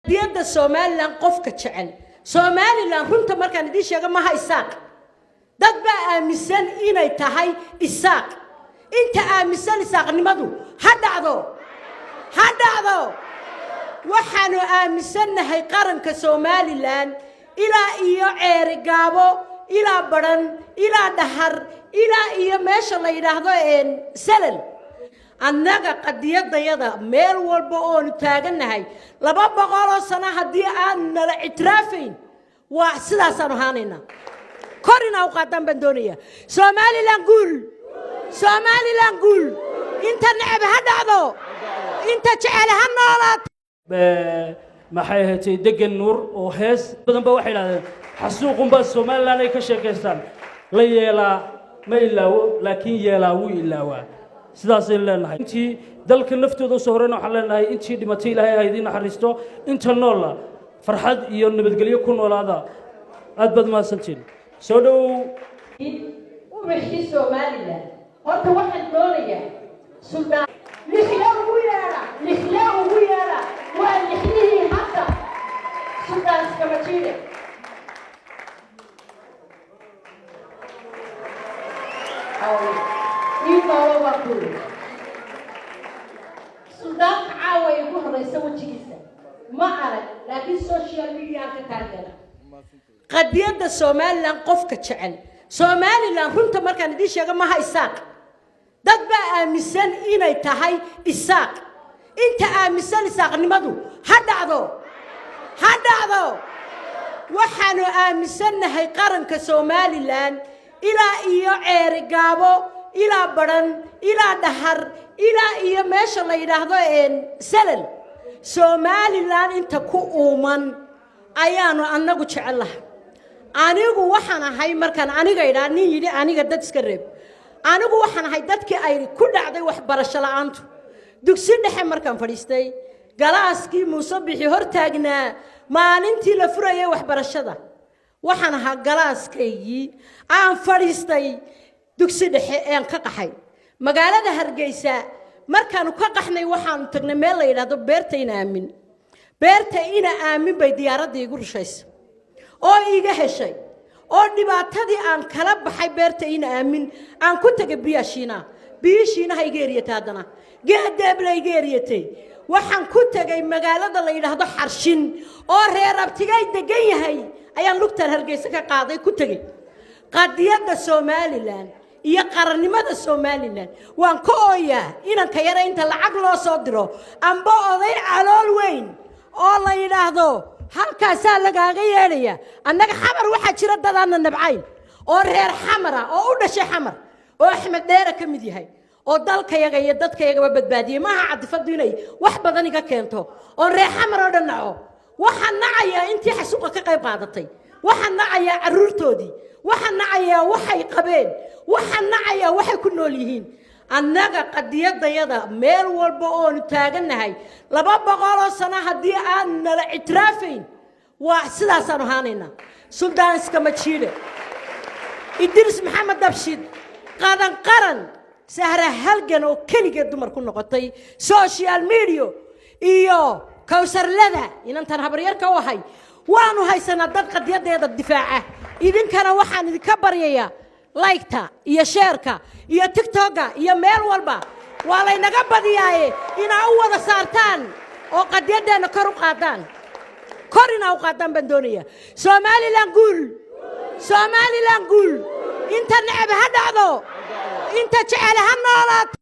Qadiyadda Somaliland qofka jecel, Somaliland runta markaan idiin sheego, maha Isaaq. Dad baa aaminsan inay tahay Isaaq. Inta aaminsan Isaaqnimadu ha dhacdo, ha dhacdo. Waxaanu aaminsannahay qaranka Somaliland ilaa iyo Ceerigaabo, ilaa Badhan, ilaa Dhahar, ilaa iyo meesha la yidhaahdo Salal. Annaga qadiyadayada meel walba oonu taagannahay, 200 sano haddii aan nala ictiraafayn, waa sidaasaanu ahaanaynaa. Kor inaa u qaadaan baan doonaya. Somaliland guul! Somaliland guul! Inta necab ha dhacdo, inta jecel ha noolaato. Maxay ahaatay, Degan Nuur oo hees badan ba waxay idhahdeen xasuuqunbaa Somaliland ay ka sheekaystaan. La yeelaa ma ilaawo, laakiin yeelaa wuu ilaawaa. Sidaasaynu leenahay. Intii dalka naftooda usoo horeyna waxaan leenahay, intii dhimatay Ilaahay ha idiin naxariisto, inta noolla farxad iyo nabadgelyo ku noolaada. Aad baad mahadsantiin. Soo dhowow. Ubaxii Somaliland, horta waxaan doonayaa Suldaan Lixle ugu yeedha, Lixle ugu yeedha. Waa lixlihii hadda, Suldaan Iskamajiide. Ii noolo waa kuri suldaanka. Caawa ay ugu horeysa wejigiisa ma arag, laakiin social media ka taageera. Qadiyadda Somaliland qofka jecel, Somaliland runta markaan idiin sheego, maha Isaaq. Dad baa aaminsan inay tahay Isaaq. Inta aaminsan Isaaqnimadu ha dhacdo, ha dhacdo. Waxaanu aaminsannahay qaranka Somaliland ilaa iyo Ceerigaabo, ilaa Badhan, ilaa Dhahar, ilaa iyo meesha la yidhaahdo Salal. Somaliland inta ku uuman ayaanu annagu jecel lahay. Anigu waxaan ahay, markaan aniga idhaa, nin yidhi aniga dad iska reeb. Anigu waxaan ahay dadkii ay ku dhacday waxbarasho la'aantu. Dugsi dhexe markaan fadhiistay, galaaskii Muuse Bixi hor taagnaa maalintii la furayay waxbarashada, waxaan ahaa galaaskaygii aan fadhiistay dugsi dhexe ean ka qaxay magaalada Hargeysa. Markaanu ka qaxnay, waxaanu tagnay meel la yidhaahdo Beerta Ina Aamin. Beerta Ina Aamin bay diyaaradda iigu rushaysa oo iiga heshay, oo dhibaatadii aan kala baxay Beerta Ina Aamin aan ku tegay biyaa Shiinaha. Biyi Shiinaha iga eryatay, haddana geedeebla iga eryatay. Waxaan ku tegay magaalada la yidhaahdo Xarshin oo reer abtigay degan yahay ayaan lugtan Hargeysa ka qaaday ku tegey. Qadiyadda Somaliland iyo qarannimada Somaliland waan ka ooyaa. Inanka yara inta lacag loo soo diro amba oday calool weyn oo la yidhaahdo halkaasaa lagaaga yeedhaya. Annaga Xamar waxaa jira dadaana nabcayn oo reer Xamara oo u dhashay Xamar oo Axmed Dheere ka mid yahay oo dalkayaga iyo dadkayagaba badbaadiyey. Maaha cadifaddu inay wax badan iga keento oon reer Xamar oo dhan naco. Waxaan nacayaa intii xasuuqa ka qayb qaadatay, waxaan nacayaa carruurtoodii, waxaan nacayaa waxay qabeen, waxaan nacayaa waxay ku nool yihiin. Annaga qadiyadayada meel walba oonu taagannahay, 200 sano haddii aan nala ictiraafayn, waa sidaasaanu ahaanaynaa. Suldaan Iskamajiidhe, Idriis Maxamed Dabshid, Qadan Qaran, Sahra Halgan oo keligeed dumar ku noqotay social media, iyo Kawsarlada inantan habaryarka u ahay, waanu haysanaa dad qadiyadeeda difaaca. Idinkana waxaan idinka baryayaa like-ta iyo share-ka iyo TikToka iyo meel walba waa laynaga badiyaaye inaa u wada saartaan oo qadiyadeenna kor u qaadaan. Kor inaa u qaadaan baan doonaya. Somaliland guul! Somaliland guul! Inta necab ha dhacdo, inta jecel ha noolaato.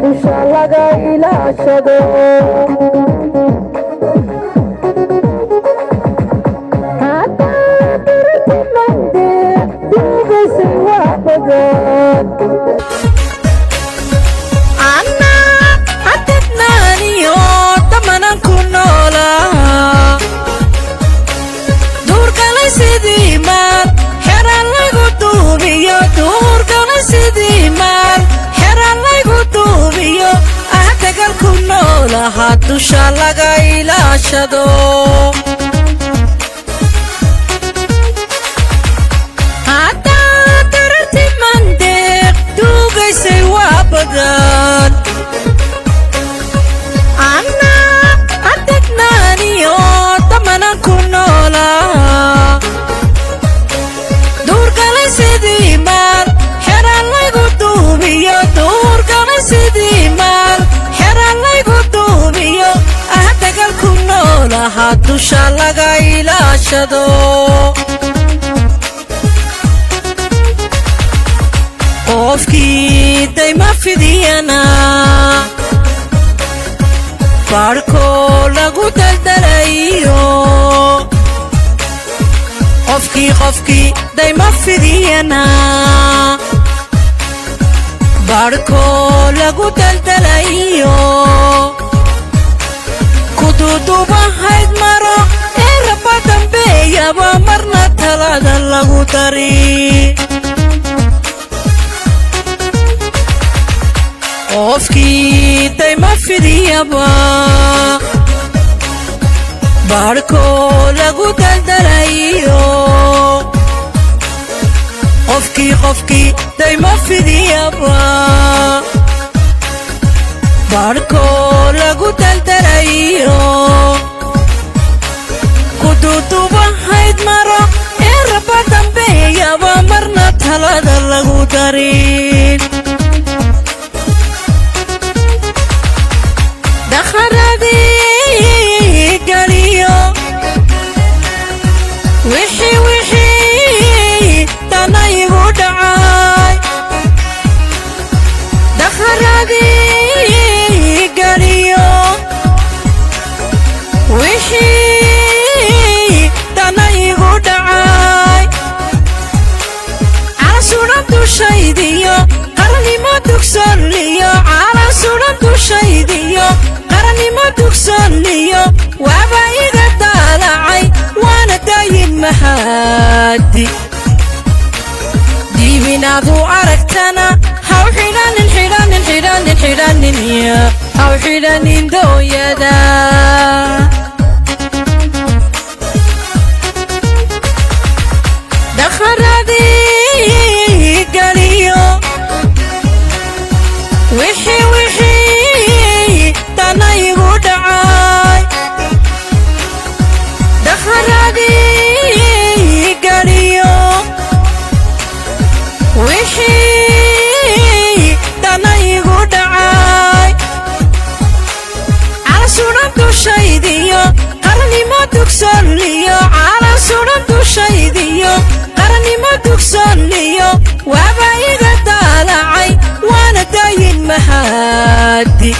Dusha laga ilaashado. Duurgalay sidii maal xeran laygu duubiyo, duurgalay sidii maal xeran laygu duubiyo, ah dagalku noolaha dusha laga ilaashado. Haddaa dararti mandeeq duugaysay waa badan, annaa adegnaaniyo damanan ku noolaa. Duurgalay sidii maal xeran laygu duubiyo, duurgalay sidii maal xeran laygu duubiyo, ah dagalku noolaha dusha laga ilaashado. Qofkii dayma fidiyana baadhkoo lagu daldalayo, qofkii qofkii dayma fidiyana baadhkoo lagu daldalayo, kuduudubahayd maro ee raba dambeeyaba marna talada lagu dari. Qofkii dayma fidiyaba baadhkoo lagu daldalayo, qofkii qofkii dayma fidiyaba baadhkoo lagu daldalayo, kuduudubahayd maro ee raba dambeeyaba marna talada lagu darin. Dakharadii galiyo wixii wixii dana igu dhacay, dakharadii galiyo wixii dana igu dhacay, calasuna dushaydiyo qarannimo dugsanliyo, calasuna dushaydiyo qarannimo dugsanliyo, waaba iga daalacay waana daayin mahadi. Diibinaadu aragtana haw xidhanin xidhanin xidhanin xidhanin ya haw xidhanin dooyada. Dakharadii galiyo wixii wixii dana igu dhacay, dakharadii galiyo wixii dana igu dhacay, calasuna dushaydiyo qarannimo dugsanliyo, calasuna dushaydiyo qarannimo dugsanliyo, waaba iga daalacay waana daayin mahadi.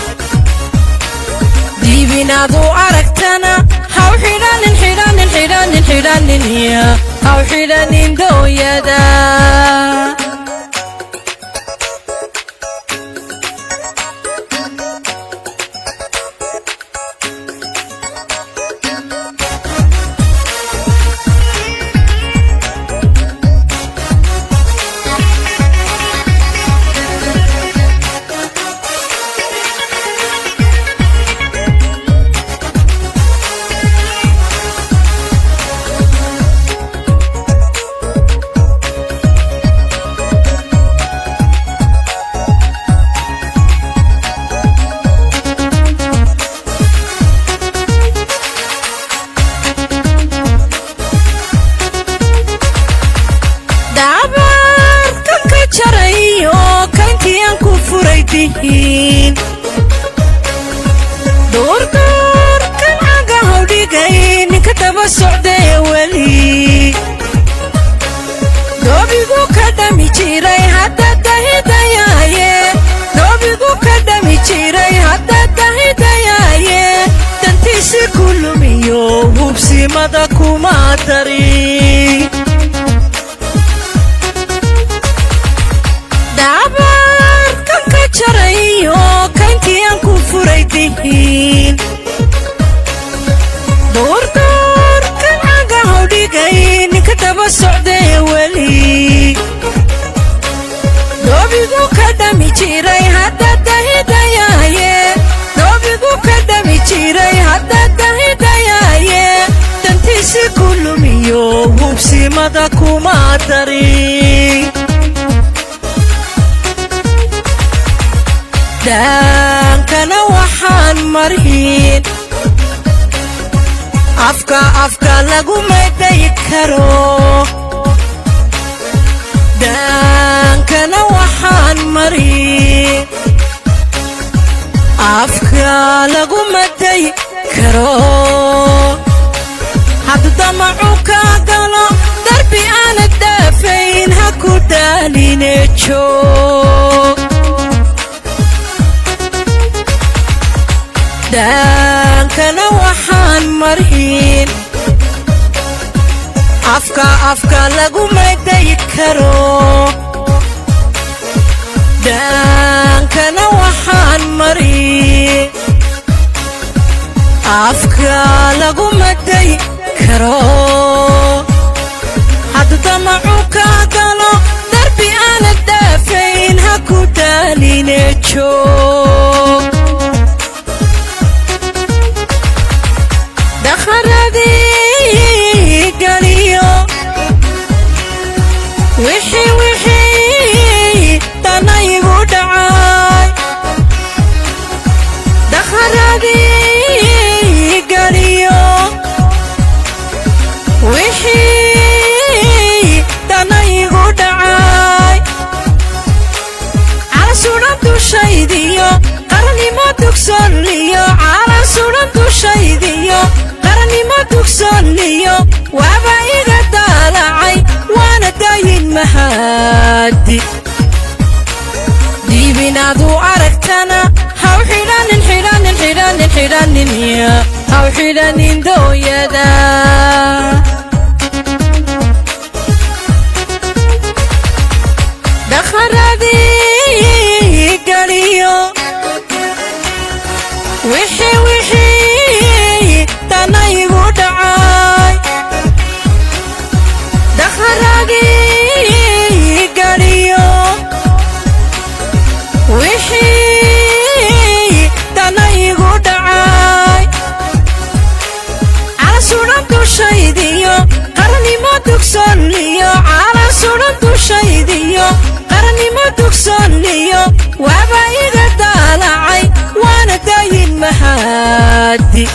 Diibinaadu aragtana haw xidhanin xidhanin xidhanin xidhanin ya haw xidhanin dooyada. Daba socdee weli doobigu ka dhami jiray hadda dahidayaaye, doobigu ka dhami jiray hadda dahidayaaye, dantiisi ku lumiyo hubsimada kuma dari. Daankana waxaan marhin afka afka laguma dayi karo. Daankana waxaan marin afka laguma dayi karo. Haddu damacu ka galo darbi aanad dhaafayn, ha ku daaline joog. Daankana waxaan marhin afka afka laguma dayi karo. Daankana waxaan marin afka laguma dayi karo. Haddu damacu ka galo darbi aanad dhaafayn, ha ku daaline joog. Dakharadii galiyo wixii wixii dana igu dhacay, dakharadii galiyo wixii dana igu dhacay, calan sudan dushaydiyo qarannimo dugsonliyo, calan sudan dushaydiyo qarannimo dugsonliyo, waaba iga daalacay waana dayin mahadi. Diibinaadu aragtana haw xidhanin xidhanin xidhanin xidhanin, haw xidhanin dooyada. Dakharadii galiyo wixii wixii dana igu dhacay, dakharadii galiyo wixii dana igu dhacay, calan sudan dushaydiyo qarannimo dugsonliyo, calan sudan dushaydiyo qarannimo dugsonliyo, waaba iga daalacay waana dayin mahadi.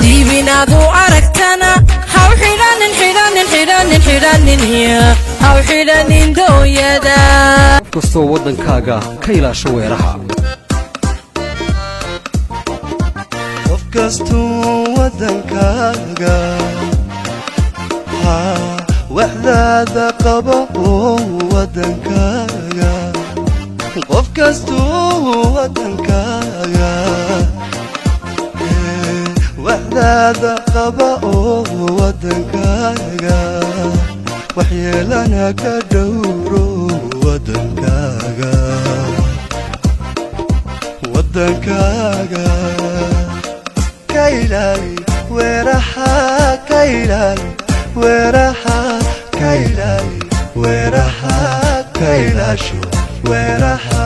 Diibinaadu aragtana haw xidhanin xidhanin xidhanin xidhanin, haw xidhanin dooyada. Qof kastoo waddankaaga ka ilaasho weeraha. Qof kastuu waddankaaga haa waxdaada qabo oo waddankaaga, qof kastuu waddankaaga waxdaada qaba oo waddankaaga waxyeelana ka dhowro waddankaaga, waddankaaga ka ilaali weeraha, ka ilaali weeraha, ka ilaali weeraha, ka ilaasho weeraha.